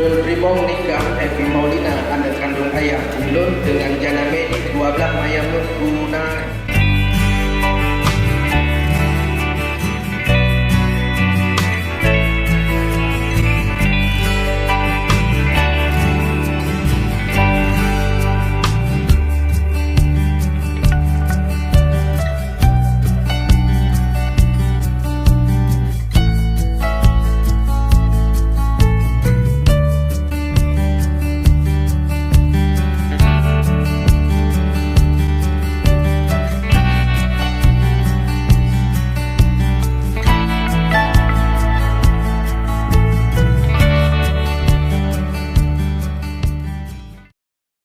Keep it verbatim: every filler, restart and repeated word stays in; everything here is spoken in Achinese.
Lôn teurimong nikah Evi Maulina, aneuk kandông ayah ulôn, deungon Janamé di dua blaih Mayang Lôn Brunei.